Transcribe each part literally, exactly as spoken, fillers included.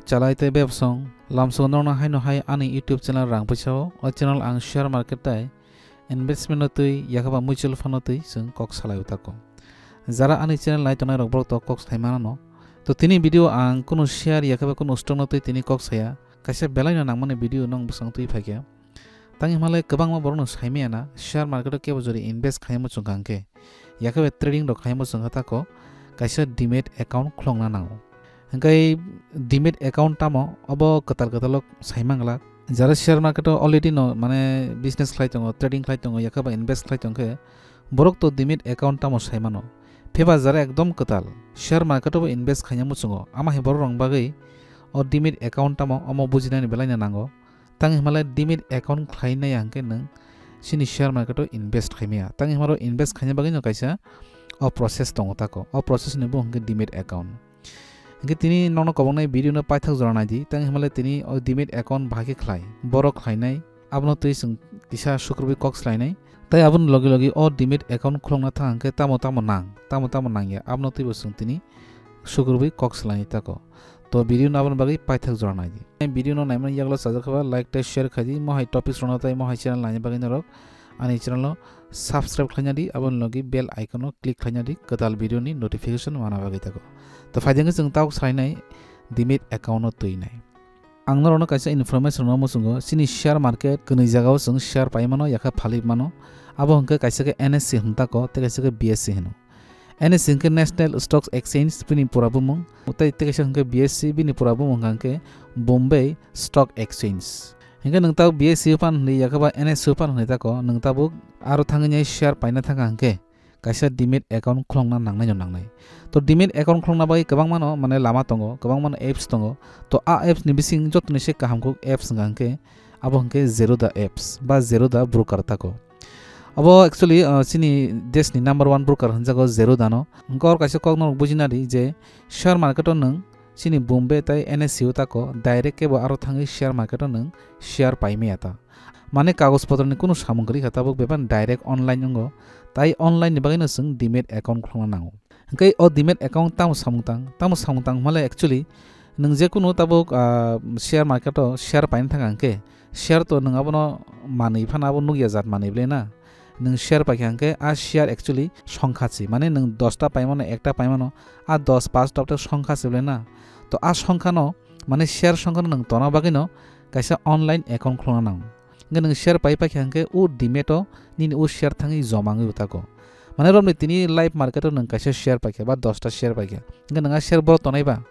Chalai tei bebsong lamsongo norokno haino hai ani YouTube channel rang puisa o. O channel ang share market tei investment no twi yakhe ba mutual fund no twi chwng kok salai o tako. Jara ani channel nai tongnai rok borok to kok sai mano. To tini video ang kunu share yakhe ba kunu stock no twi tini kok saya. Kaisa belai no nangmani video nong bwsang twi phaikha. Tang himale kwbangma borokno saimaya na share market o kebo jori invest khaimo chwng kha hwnkhe, yakhe bai trading rok khaimo chwng kha tako kaisa demat account khulokna nango. Hwnkhe demat account tamo obo kwtal kwtal o saimang glak. Jara share market o already no mane business khlai tongo, trading khlai tongo, yakhe bai invest khlai tongkhe borok to demat account tamo saimano. Phiba jara ekdom kwtal share market o bo invest khaina muchungo, ama hai borok rok bagwi o demat account tamo omo bujinani belai no nango. Tang himale demat account khlai nai hwnkhe nwng chini share market o invest khai maya. Tang himaro invest khaina bagwi no kaisa o process tongo tako. O process ni bukhuk hwnkhe demat account. Hwnkhe tini nokno koboknai video no paithak jora naidi. Tang himale tini o demat account bahai khe khlai. Borok khlainai. Abono twi chwng kisa sukrubwi kok swlainai. Tai aboni logi logi o demat account khulokna thang hwnkhe tamo tamo nang, tamo tamo nangya. Abono twibo chwng tini sukrubwi kok swlainai tako. To video no aboni bagwi paithak jora naidi. Video no naimani yagulo chajak khe ba like tei share khaidi, mohai topics rokno tei mohai channel naina bagwi norok ani channel no subscribe khlaina di, aboni logi bell icon no click khlaina di, kwtal video ni notification mana bagwi tako. To phaidi hwnkhe chwng tabuk sainai demat account no twinai. Ang norokno kaisa information rwna muchungo, chini share market kwnwi jagao chwng share pai mano, yakha phalwi mano. Abo hwnkhe kaisa khe N S C hwn tako, tei kaisa khe B S C hwno. N S C hwnkhe National Stock Exchange, bini pura bumung, tei, tei kaisa hwnkhe B S C, bini pura bumung hwnkhe Bombay Stock Exchange. Hwnkhe nwng tabuk B S C o phan hwnwi, yakhe ba N S C o phan hwnwi tako, nwng tabuk aro thangwi share paina thangkha hwnkhe kaisa demat account khulokna nangnai no nangnai. To demat account khulokna bagwi kwbangma no mane lama tongo, kwbangma no apps tongo. To a apps ni bising jotoni se kaham kuk apps hwnkha hwnkhe abo hwnkhe Zerodha apps ba Zerodha broker tako. Abo actually, uh, chini desh ni number one broker hwnjago Zerodha no. Hwnkhe oro kaisa kok norok bujina di je share market o nwng chini Bombay tei N S C o tako direct kebo aro thangwi share market o nwng share pai maya ta. Mane kagoj potro ni kunu samung kwrwi kha, tabuk bebak direct online wngo. Tai online ni bagwi no chwng demat account khulokna nango. Hwnkhe o demat account tamo samung tang, tamo samung tang hwnmale actually nwng je kunu tabuk, ah, share market o share paina thangkha hwnkhe share to nwng abono manwi phano abo nukya jat manwi ble na. Nwng share paikha hwnkhe a share actually songkha se, mane nwng dosta paimano, ekta paimano, a dos, paanch ta songkha se ble na. To a songkha no, mane share songkha no nwng tona bagwi no kaisa online account khulokna nango. Hwnkhe nwng share pai paikha hwnkhe o demat o nini o share thangwi joma wngwi tako. Mane romni tini live market o nwng kaisa share paikha ba dosta share paikha. Hwnkhe nwng a share bo tonai ba,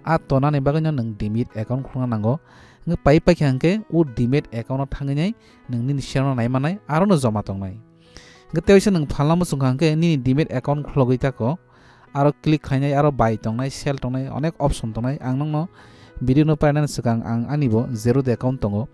a tonani bagwi no nwng demat account khulokna nango. Hwnkhe pai paikha hwnkhe o demat account o thangwi nai nwng nini share no nai manai, aro no joma tongnai. Hwnkhe tei waisa nwng phalna muchung kha hwnkhe nini demat account khulogwi tako. Aro click khlainai, aro buy tongnai, sell tongnai, onek option tongnai. Ang nokno video no painani swkang ang ani bo Zerodha account tongo.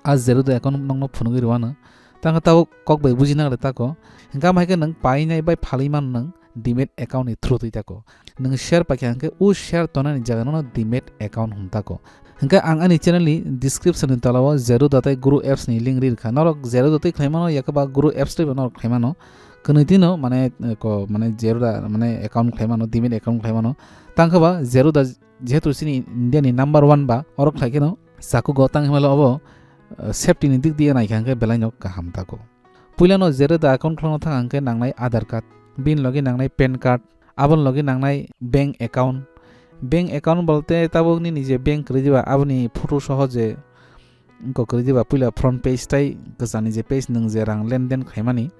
A Zerodha account nokno phunugwi rwano. Tangkhe tabuk kok bai bujina rw tako. Hwnkhe ama hai khe nwng painai bai phalwi mano nwng demat account ni through twi tako. Nwng share paikha hwnkhe o share tonani jaga no demat account hwn tako. Hwnkhe ang ani channel ni description ni tola o Zerodha tei Groww apps ni link ri rwkha. Norok Zerodha twi khlai mano, yakhe ba Groww apps twi bo norok khlai mano. Kwnwi twi no mane, eh, ko, mane Zerodha mane account khlai mano, demat account khlai mano. Tangkhe ba Zerodha jehetu chini India ni number one ba, oro khlai kheno chakugo tang himale obo, eh, safety ni dik diye naikha hwnkhe belai no kaham tako. Puila no Zerodha account khulokna thang hwnkhe nangnai Aadhaar card, bini logi nangnai PAN card, aboni logi nangnai bank account. Bank account bolte tabuk nini je bank kwrwi diba aboni photo soho je wngkok kwrwi diba puila front page tai kwchani je page nwng je rang lenden khaimani.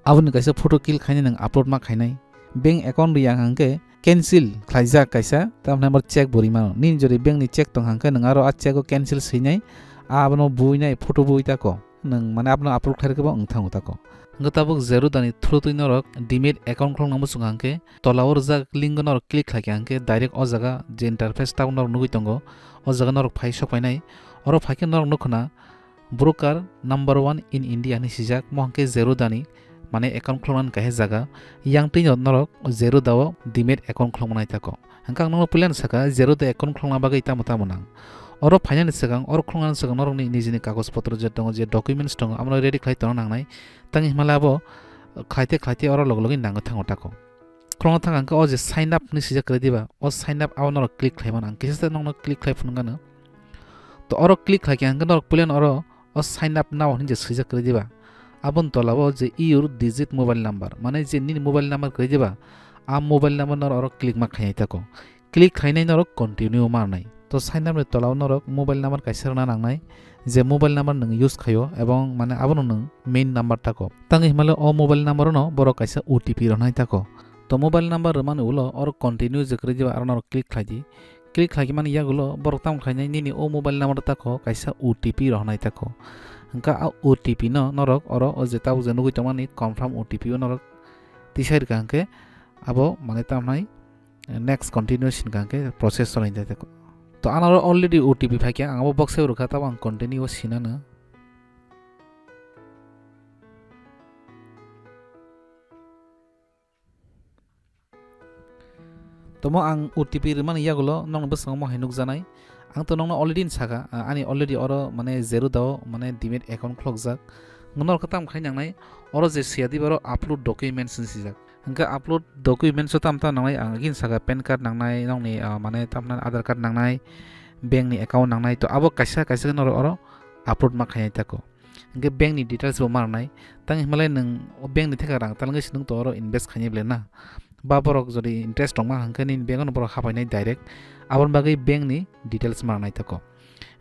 Aboni kaisa photo click khainai nwng upload ma khainai. Bank account riyang hwnkhe cancel khlaijak kaisa, tamni hwnba check bo rimano. Nini jori bank ni check tong hwnkhe nwng aro a check o cancel swinai, abono buinai photo bui tako. Nwng mane abono upload khairokhe bo wng thango tako. Hwnkhe tabuk Zerodha ni through twi norok demat account khulokna muchung hwnkhe tola o rijak link o norok click khlaikha hwnkhe direct o jaga je interface tabuk norok nugwi tongo, o jaga norok phai sok phainai. Oro phaikhe norok nukho na broker number one in India hinwi swijak, mo hwnkhe Zerodha ni mane account khuloknani kaisa jaga. Yang twi no norok Zerodha o demat account khulokma nai tako. Hwnkhe ang nokno puilano sakha, Zerodha account khulokna bagwi tamo tamo nang. Oro phainani swkang, oro khuloknani swkang norokni nijini kagoj potro je tongo, je documents tongo, abono ready khlai tongna nangnai. Tang himale abo khlaite khlaite oro loge loge nangwi thango tako. Khulokna thang ang khe o je sign up hinwi swijak kwrwi diba, o sign up abo norok click khlai mano. Ang kisa se nokno click khlai phunukgano. To oro click khlai khe ang khe norok puila no oro o sign up now hinwi je swijak kwrwi diba. Aboni tola o je your digit mobile number, mane je nini mobile number kwrwi diba, a mobile number norok oro click ma khainai tako. Click khlainai norok continue ma rwnai. To sign up ni tola o norok mobile number kaisa rwna nangnai, je mobile number nwng use khaio ebong mane abono nwng main number tako. Tangwi himale o mobile number no borok kaisa O T P rwnai tako. To mobile number rwmani ulo oro continue je kwrwi diba aro norok click khlai di. Click khlai mani yagulo borok tamo khlainai nini o mobile number tako kaisa O T P rwnai tako. Hwnkha a O T P no norok oro o je tabuk je nugwi tongmani confirm O T P o norok tisai rwkha hwnkhe abo mane tamo hnai next continuation hwnkha hwnkhe process choli jai tako. To ano already O T P phaikha, ang abo box o rwkha, tabo ang continue o sinano. Tomo ang O T P rwmani yagulo nokni bwskango mohai nukjaknai. Ang to nokno already ni saka, ah, ani already oro mane Zerodha o mane demat account khulokjak. Norok tamo khai nangnai, oro je siya diba oro upload documents hinwi swijak. Hwnkhe upload documents o tamo tamo nangnai, ang agini saka pan card nangnai, nokni, ah, mane tamo Aadhaar card nangnai, bank ni account nangnai, to abo kaisa kaisa khe norok oro upload ma khainai tako. Hwnkhe bank ni details bo ma rwnai, tang himlai nwng o bank ni theka rang talangwi se nwng to oro invest khainai ble na, ba borok jodi interest tongma hwnkhe nini bank no borok hapainai direct, aboni bagwi bank ni details ma rwnai tako.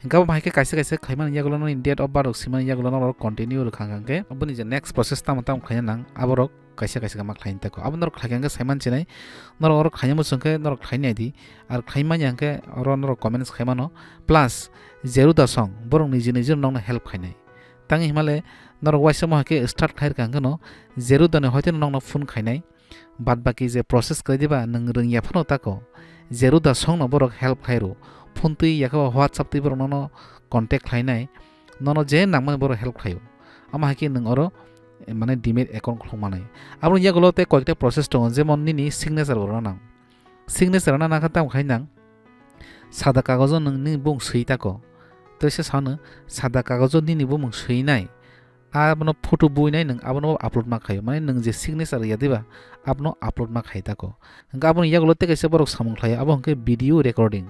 Hwnkhe abo hai khe kaisa kaisa khaimani yagulo nini date of birth rok swimani yagulo norok continue rwkha hwnkhe aboni je next process tamo tamo khaina nang aborok kaisa kaisa ma khlaini tako. Abo norok khlai khe hwnkhe saiman chinai, norok oro khlaina muchung khe norok khlai nai di, ar khlai manya hwnkhe oro norok comments khai mano, plus Zerodha song borok niji niji nokno help khainai. Tangwi himale norok waisa mo hai khe start khlai rwkha hwnkhe no Zerodha ni hoite no nokno phone khainai. Bad baki je process kwrwi diba nwng rwngya phano tako, Zerodha songno borok help khlai rw. Phone twi yakhe ba WhatsApp twi borok nono contact khlainai, nono je nangmani borok help khlaio. Amo hai khe nwng oro, eh, mane demat account khuluk manai. Aboni yagulo tei koikta process tongo, jemon nini signature bo rwna nang. Signature rwna nang khe tamo khai nang, sada kagojo nwng nini bumung swi tako. Tei se sano sada kagojo nini bumung swinai. Abono photo buinai nwng abono upload ma khaio, mane nwng je signature ya diba, abono upload ma khai tako. Hwnkhe aboni yagulo tei kaisa borok samung khlaio, abo hwnkhe video recording.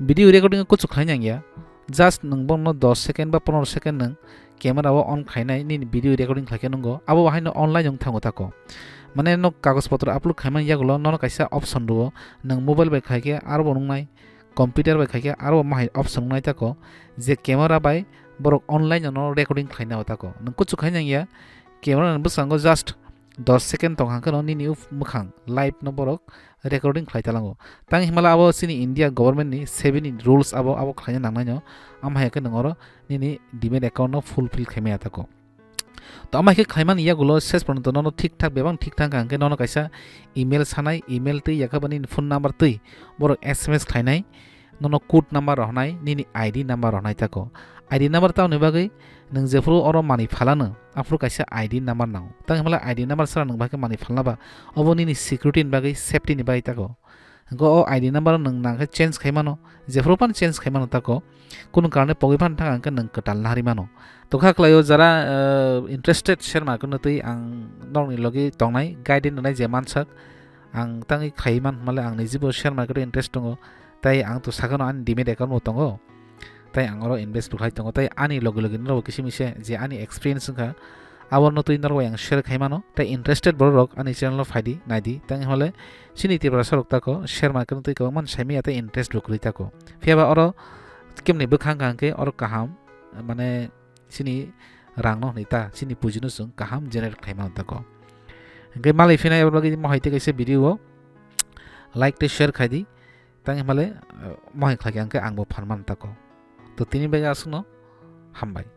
Video recording o kuchuk khlai nang ya, just nwng bono dos second ba pondro second nwng camera o on khlainai nini video recording khlaikhe nwngo, abo bahaino online wng thango tako. Mane no kagoj potro upload khaimani yagulo nono kaisa option rwo, nwng mobile bai khaikhe aro bo nungnai, computer bai khaikhe aro bo mahai option wngnai tako, je camera bai borok online no recording khlaina o tako. Nwng kuchuk khai nang ya, camera ni bwskango just dos second tong hang kheno nini uf-, mwkhang live no borok recording khlai talango. Tang himala abo chini India government ni sebi ni rules abo, abo khlaina nangnai no. Am hai khe nwng oro nini demat account no fulfill khaimaya tako. To ama khe khlaimani yagulo ses porjonto nono thik thak bebak thik thang kha hwnkhe nono kaisa email sanai, email twi yakhe ba nini phone number twi borok S M S khlainai, nono code number rohornai, nini I D number rohornai tako. I D number tamoni bagwi nwng jephuru oro manwi phalano, aphuru kaisa I D number nango. Tang himla I D number sara nwng bahai khe manwi phalna ba, obo nini security ni bagwi, safety ni bagwi tako. Hwnkhe o I D number nwng nang khe change khai mano, jephuru phano change khai mano tako, kunu karone pogwi phano thang hwnkhe nwng kwtal naharwi mano. To kha kwlaio jara, eh, interested share market no twi ang norokni logi tongnai, guide rwnai je mansak, ang tangwi khai man hwnmale ang nijibo share market o interest tongo, tai ang to sakano ani demat account bo tongo, tai ang oro invest bo khai tongo, tai ani logi logi norokbo kisi misa je ani experience wngkha, Abo no twi norok bai ang share khai mano. Tei interested borok rok ani channel o phai di, nai di. Tang hole chini Tiprasa rok tako share market no twi kwbangma sai manya tei interest bo kwrwi tako. Phiya ba oro kemni bwkhang kha hwnkhe oro kaham, mane chini rang no hwnwi ta, chini puji no chwng kaham generate khai mano tako. Hwnkhe malai phinai abo bagwi mohai tei kaisa video o like tei share khai di. Tang himale, eh, mohai khlai khe ang khe ang bo phan man tako. To tini bai aswk no hambai.